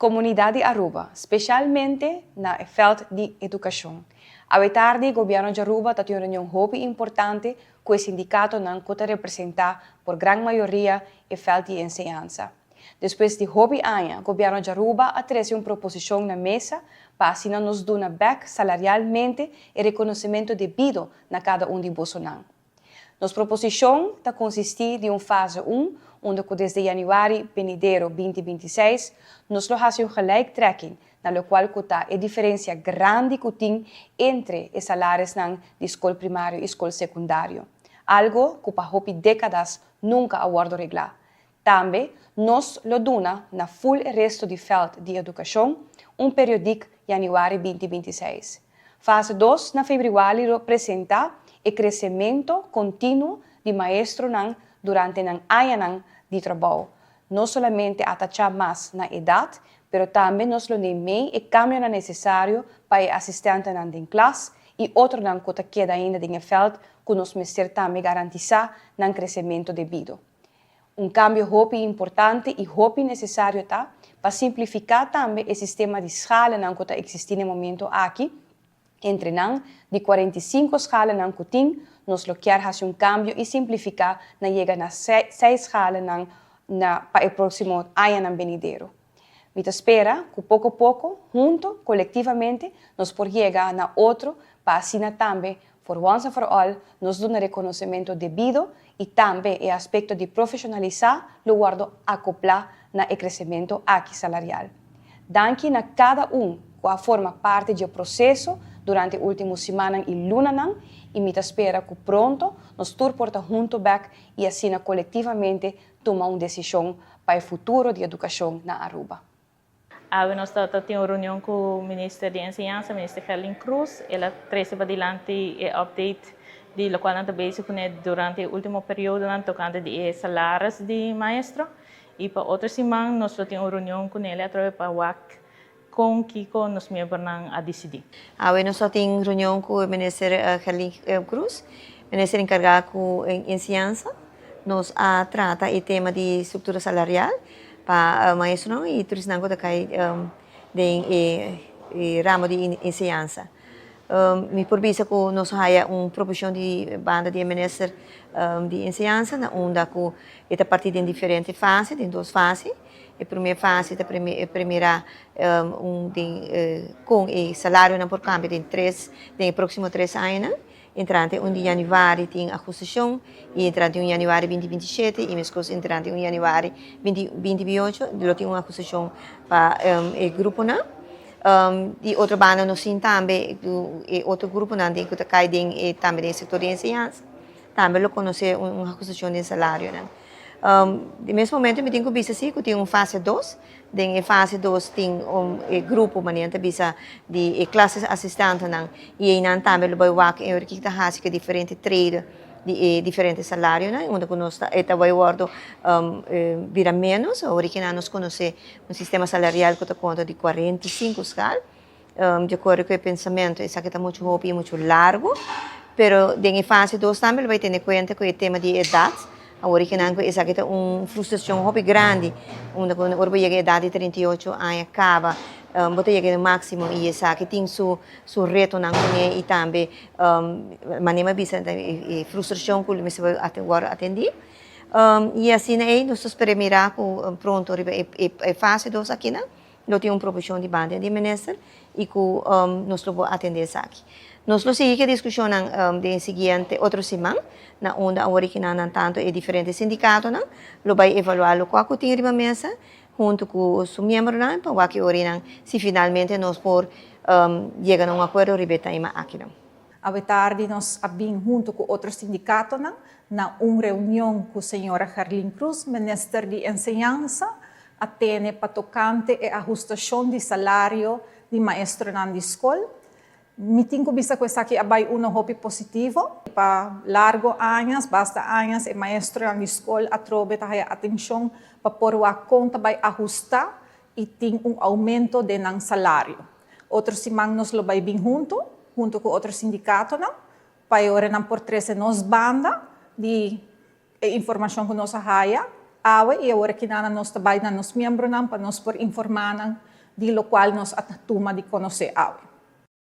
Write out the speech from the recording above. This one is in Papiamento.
Comunidad di Aruba, specialmente na e veld di educacion. Awe tardi, Gobierno di Aruba ta tin un reunion hopi importante cu e sindicatonan cu ta representa por gran mayoria e veld di enseñansa. Despues di hopi aña, Gobierno di Aruba a trece un proposicion na mesa pa asina nos duna bek salarialmente e reconocimento debido na cada un di bosonan. Nos proposicion ta consisti di un fase 1, unda cu desde januari venidero 2026 nos lo haci un gelijktrekking na locual cu ta e diferencia grandi cu tin entre e salarionan di scol primario y scol secundario. Algo cu pa hopi decadas nunca a wordo regla. Tambe nos lo duna na full resto di veld di educacion un periodiek januari 2026. Fase 2 na februari lo presenta e crecemento continuo di maestronan durante nan añanan di trabou. No solamente atacha mas na edad, pero tambe nos lo neem e cambio necesario pa e asistentenan den klas y otronan cu ta keda ainda den veld cu nos mester tambe garantisa nan crecemento debido. Un cambio hopi importante y hopi necesario ta pa simplifica tambe e sistema di schalen cu ta existi na e momento aki. Entre nan, di 45 schalen cu tin, nos lo kier haci un cambio y simplifica na yega na 6 schalen na pa e proximo aña venidero. Mi ta spera cu poco poco, hunto, colectivamente, nos por yega na otro pa asina tambe, for once and for all, nos duna reconocimento debido y tambe e aspecto di profesionalisa lo wordo acopla na e crecemento aki salarial. Danki na cada un cu a forma parti di e proceso durante e ultimo siman y lunanan y mi ta spera cu pronto nos tur por ta hunto back y asina colectivamente tuma un decision pa e futuro di educacion na Aruba. Awe nos tin un reunion cu e minister di Enseñansa, minister Gerlien Croes. El a trece padilanti e update di loke nan ta bezig durante e ultimo periodo tocante di salario di maestro. Y pa otro siman nos tin un reunion cu ne atrobe pa wak con kico nos miembronan a dicidi. Awe nos tin reunion cu e minister Gerlien Croes, minister encarga cu enseñansa. Nos a trata e tema di structura salarial pa maestro y tur esnan cu ta cay den e ramo di enseñansa. Mi por bisa cu nos a haya un proposicion di banda di minister di enseñansa na unda cu ta parti den diferente fase, den dos fase. E prome fase ta primera un den cu e salarionan por cambia den proximo 3 aña. Entrante 1 di januari tin ahustacion y entrante 1 januari 2027 y mescos entrante 1 januari 2028 lo tin un ahustacion pa e gruponan. Di otro banda nos tin tambe e otro gruponan cu ta cay den tambe den sector di enseñansa. Tambe lo conoce un ahustacion di salarionan. Di mes momento mi tin cu bisa si cu tin un fase 2. Den fase 2 tin un grupo manera ta bisa di e clase assistentenan y einan tambe lo bay wak e ora ta haci cu diferente trede di e diferente salarionan unda cu nos ta bay wordo bira menos. Awor cu nos conoce un sistema salarial cu ta conta di 45 schaal. Di acuerdo cu e pensamento, esaki ta mucho hopi y mucho largo, pero den fase 2 tambe lo bay tene cuenta cu e tema di edad. Awor cu nan esaki ta un frustracion hopi grandi, unda cu ora yega edad di 38 aña caba, bo ta yega na maximo y esaki tin su retonan cune y tambe manera bisa e frustracion cu mester wordo atendi. Y asina ey nos ta spera mira cu pronto riba e fase 2 aki nan lo tin un proposicion di banda di minister y cu nos lo por atende esaki. Nos lo sigui cu e discusion den siguiente otro siman, na unda awor nan tanto e diferente sindicatonan lo bay evalua loke cu tin riba mesa hunto cu su miembronan pa wak orinan si finalmente nos por yega na un acuerdo riba e tema aki nan. Awe tardi nos a bin hunto cu otro sindicatonan na un reunion cu señora Gerlien Croes, minister di Enseñansa, a tene pa tocante e ahustacion di salario di maestronan di scol. Mi tin cu bisa cu esaki a bay uno hopi positivo. Pa largo aña, basta aña, e maestronan di scol atrobe ta haya atencion pa por con ta bay ahusta y tin un aumento di nan salario. Otro siman nos lo bay bin hunto cu otro sindicatonan, pa ora nan por trece nos banda di informacion cu nos a haya awe y awor aki nan nos ta bay na nos miembronan pa nos por informa nan. di lokual nos a tuma di konosé awe.